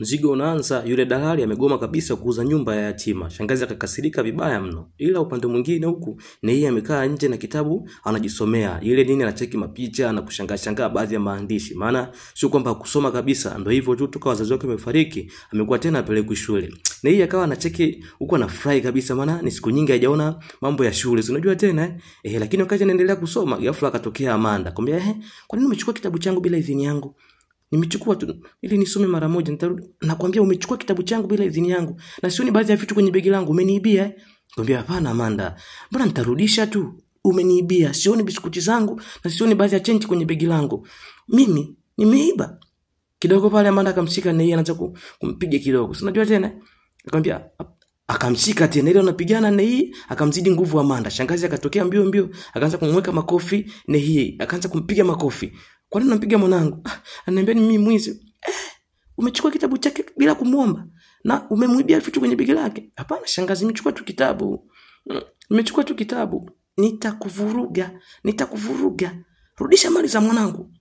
Mzigo unaanza, yule dalali amegoma kabisa kuuza nyumba ya yatima. Shangazi akakasirika vibaya mno. Ila upande mwingine huku ni yeye amekaa nje na kitabu anajisomea. Ile nini anacheki mapicha na kushangaa shangaa baadhi ya maandishi. Maana sio kwamba kusoma kabisa, ndio hivyo tu toka wazazi wake wamefariki, amekuwa tena apelekwe shule. Na yeye akawa anacheki huku anafurahi kabisa, maana ni siku nyingi hajaona mambo ya shule. Si unajua tena eh? Lakini wakati anaendelea kusoma, ghafla akatokea Amanda. Akamwambia, kwa nini umechukua kitabu changu bila idhini yangu? Nimechukua tu ili nisome mara moja nitarudi. Nakwambia umechukua kitabu changu bila idhini yangu. Na sioni baadhi ya vitu kwenye begi langu, umeniibia eh? Nikamwambia hapana Amanda, mbona nitarudisha tu? Umeniibia, sioni biskuti zangu na sioni baadhi ya chenji kwenye begi langu. Mimi nimeiba. Kidogo pale Amanda akamshika na yeye anaanza kumpiga kidogo. Si unajua tena? Akamwambia akamshika tena ile anapigana na hii, akamzidi nguvu Amanda. Shangazi akatokea mbio mbio, akaanza kumweka makofi na hii, akaanza kumpiga makofi. Kwa nini unampiga mwanangu? Ananiambia ni mimi mwizi. Umechukua kitabu chake bila kumuomba na umemwibia vitu kwenye begi lake. Hapana shangazi, nimechukua tu kitabu. Nimechukua tu kitabu. Nitakuvuruga, nitakuvuruga. Rudisha mali za mwanangu.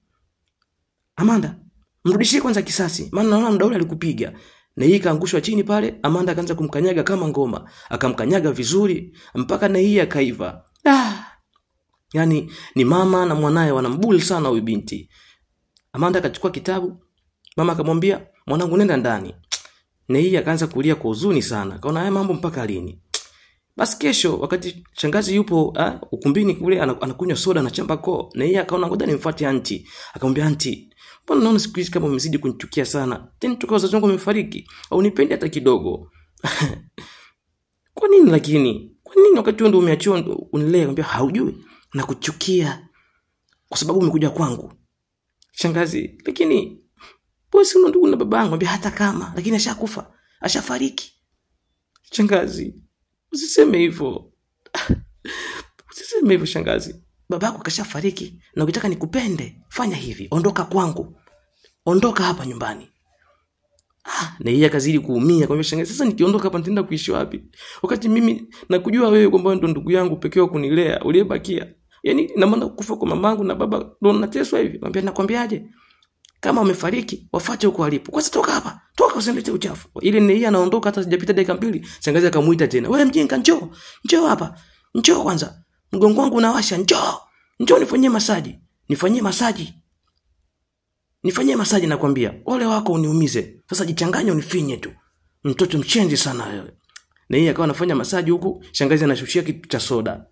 Amanda, mrudishie kwanza kisasi, maana naona muda ule alikupiga. Na hii kaangushwa chini pale, Amanda akaanza kumkanyaga kama ngoma. Akamkanyaga vizuri mpaka na hii akaiva. Yaani ni mama na mwanae wanambuli sana huyu binti. Amanda akachukua kitabu, mama akamwambia, mwanangu nenda ndani. Na hii akaanza kulia kwa huzuni sana. Kaona haya mambo mpaka lini? Basi kesho wakati shangazi yupo ukumbini kule anakunywa soda na chamba koo, na yeye akaona ngoja nimfuate anti. Akamwambia anti, mbona naona siku hizi kama umezidi kunichukia sana? Tena toka wazazi wangu wamefariki, au nipendi hata kidogo. Kwa nini lakini? Kwa nini wakati wewe ndio umeachiwa unilee? Akamwambia haujui, nakuchukia kwa sababu umekuja kwangu. Shangazi, lakini wewe si ndugu na babangu? Akamwambia hata kama, lakini ashakufa, ashafariki. Shangazi, usiseme hivyo. Usiseme hivyo shangazi. Babako kashafariki na ukitaka nikupende, fanya hivi, ondoka kwangu. Ondoka hapa nyumbani. Na yeye akazidi kuumia, akamwambia shangazi, sasa nikiondoka hapa nitaenda kuishi wapi? Wakati mimi nakujua wewe kwamba ndo ndugu yangu pekee wa kunilea, uliyebakia. Yaani na maana kufa kwa mamangu na baba ndo nateswa hivi. Akamwambia nakwambiaje? Kama wamefariki, wafuate huko walipo. Kwanza toka hapa. Toka usilete uchafu. Ile ni yeye anaondoka hata sijapita dakika mbili, shangazi akamuita tena. Wewe mjinga njoo. Njoo hapa. Njoo kwanza. Mgongo wangu unawasha, njoo. Njoo nifanyie masaji. Nifanyie masaji. Nifanyie masaji nakwambia. Ole wako uniumize. Sasa jichanganye unifinye tu. Mtoto mchenji sana wewe. Na yeye akawa anafanya masaji huku, shangazi anashushia kitu cha soda.